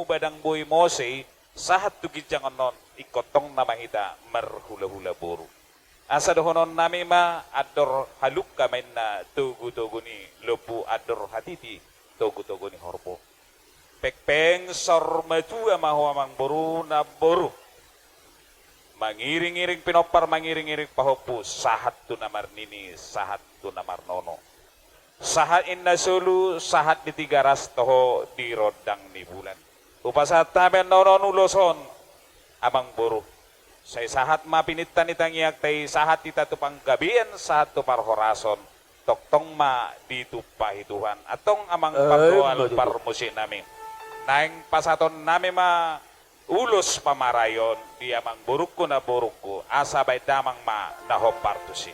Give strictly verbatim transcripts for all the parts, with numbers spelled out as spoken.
badang boi mose i, sahat tu ginjang on, ingkon tong nama hita marhulahula boru. Asa dohononnami ma, andor halungka ma inna togutogu ni lombu, andor hatiti togutogu ni horbo. Pengpeng saur matua ma ho amangboru, namboru. Mangiringiring pinompar, mangiringiring pahompu, sahat tu na marnini, sahat tu na marnono. Sahat inna solu, sahat di Tigaras toho di rondang ni bulan. Hupasahat hami annon ulos on, amangboru. Sai sahat ma pininta ni tangiangta i, sahat hita tu panggabean, sahat tu parhorason. Tongtong ma ditumpahi Tuhan. Antong amang pardoal, parmusiknami, naeng pasahatonnami ma ulos pamaraion di amangborungku, namborungku, asa baen damang ma na hombar tusi.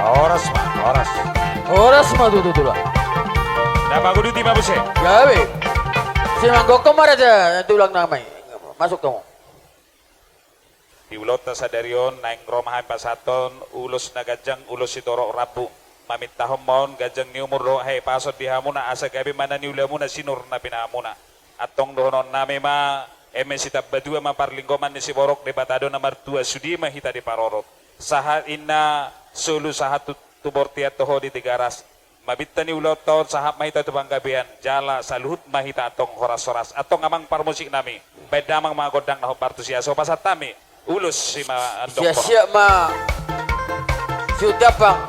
Horas ma, horas. Horas ma tutu, tulang. Na manguduti ma muse. Gabe. Sai manggokko ma raja tulang nama i. Masuk hamu. Di ulaonta sadari on, naeng ro ma hami pasahathon ulos na ganjang, ulos sitorop rambu. Mamintahon ma on ganjang ni umur dohot hahipason di hamuna, asa gabe ma na niulamuna sinur na pinahanmuna. Antong dohononnami ma, eme sitambatua ma parlinggoman ni siborok, Debata do na martua, sude ma hita diparorot. Sahat inna solu, sahat tu, tu bortean toho di Tigaras. Mabinta ni ulaonta on, sahat ma hita tu panggabean, jala saluhut ma hita antong horashoras. Antong amang parmusiknami, baen damang ma gondang na hombar tusi, asa hupasahat hami ulos simandokkon. Siap-siap ma Sihunti Ampang,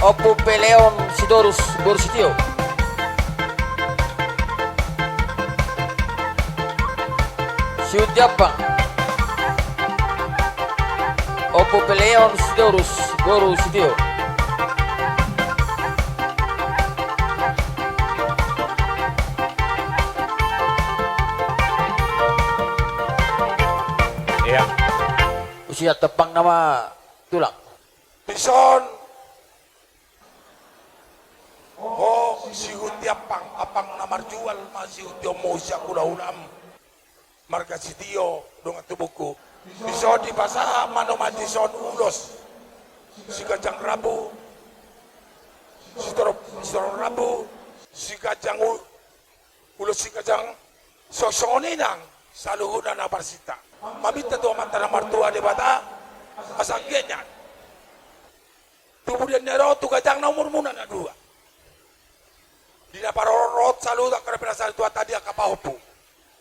Ompu Peleon Sitorus boru Sitio. Sihunti Ampang, Ompu Peleon Sitorus boru Sitio. Iya. Usia tepang nama tulang. Dison. Ho Sihunti Ampang, ampang na marjual ma Sihunti on, ho sian hulahulam. Marga Sitio dongan tubungku. Dison dipasahat ma nama dison ulos siganjang rambu, sitorop, sitorop rambu, siganjang u-, ulos siganjang. So, songon i nang saluhutna na marsinta. Maminta tu Amanta na martua Debata, asa anggiat nian tubu di na ro tu ganjangna umurmuna na dua. Di na parorot saluhut angka na pinasahat ni Tuhanta di angka pahompu.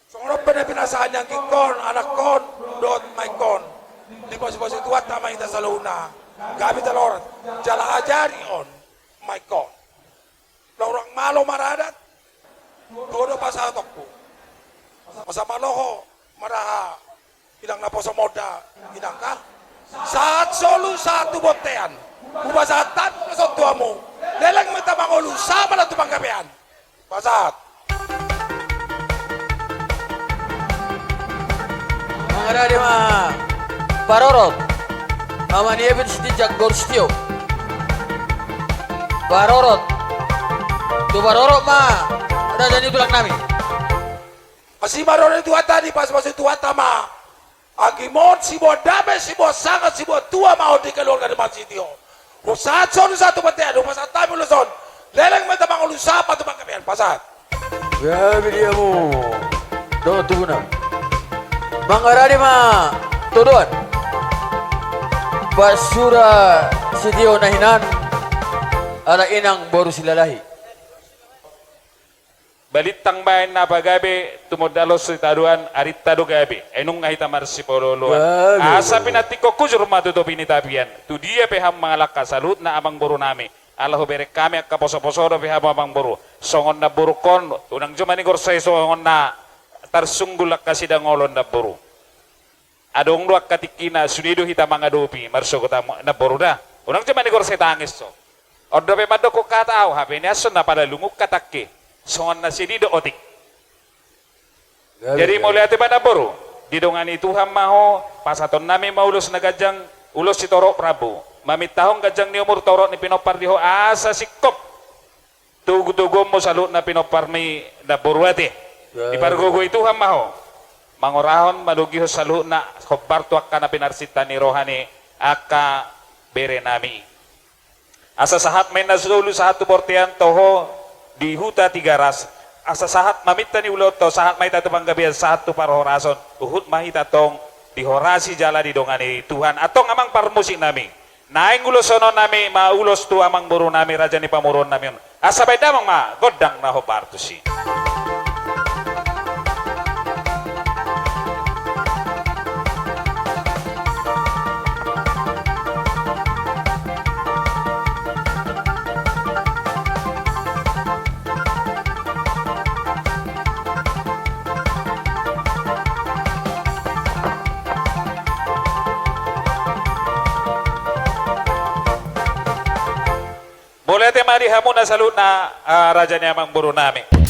Songon on pe na pinasahat ni anggingkon, anakkon dohot maingkon. Dipasupasu Tuhanta ma hita saluhutna. Gabe jala horas, jala ajari on maingkon. Laho hurang malo maradat. Dua do pasahatonku. Asa malo ho maraha inang naposo, monda inangka. Sahat solu, sahat tu bontean. Hupasahat hami ulos on tu hamu. Leleng ma hita mangolu, sahat ma hita tu panggabean. Pasahat. Mangarade ma parorot. Ama ni Epin Sitinjak boru Sitio. Parorot. Tu parorot ma raja ni tulang nami. Asi ma roha ni Tuhanta, dipasupasu Tuhanta ma. Anggi, on siboan dame, siboan sanga, siboan tua ma on di keluarga ni Amang Sitio. Hupasahat solu, sahat tu bontean, hupasahat hami ulos on. Leleng ma hita mangolu, sahat ma tu panggabean. Pasahat. Gabe di hamu dohot tubuna. Mangarade ma todoan. Pasura Sitio na hinan, ala inang boru Silalahi. Balintang baen na pagabe, tumundalhon sitadoan, arinta do gabe, ai nunga hita marsipaolooloan. Gabe. Asa pinantikhon hujur ma tu topi ni tapian. Tu dia pe hamu mangalangka, saluhutna amangboru nami. Ala hubereng hami angka poso-poso dope hamu amangboru. Songon namborungkon, unang jumani gorsa i songon na tarsunggul angka sidangolon namboru. Adong do angka tingkina, sude do hita mangadopi, marsogot am-, namboru da. Unang jumani gorsa i tangis so. On dope mandok hata au, hape nian so na pala lungun hatangki. Songon na sedi do otik. Jadi mauliate ma namboru, didongani Tuhan ma ho, pasahaton nami ma ulos na ganjang, ulos sitorop rambu. Mamintahon ganjang ni umur, torop ni pinompar di ho asa singkop. Togu-toguonmu saluhutna pinomparmi namboru ate. Dipargogoi Tuhan ma ho. Mangorahon manogihon saluhutna hombar tu angka na pinarsinta ni roha ni angka bere nami. Asa sahat ma inna solu sahat tu bortean toho di huta Tigaras. Asa sahat maminta ni ulaon toho sahat ma hita tu panggabean sahat tu parhorason. Huhut ma hita tong dihorasi jala didongani Tuhan. Antong amang parmusik nami. Naeng ulos sonon nami ma ulos tu amangboru nami raja ni pamoruon nami on. Asa baen damang ma gondang na hombar tusi. Mauliate ma di hamuna saluhutna, ah, raja ni amangboru nami.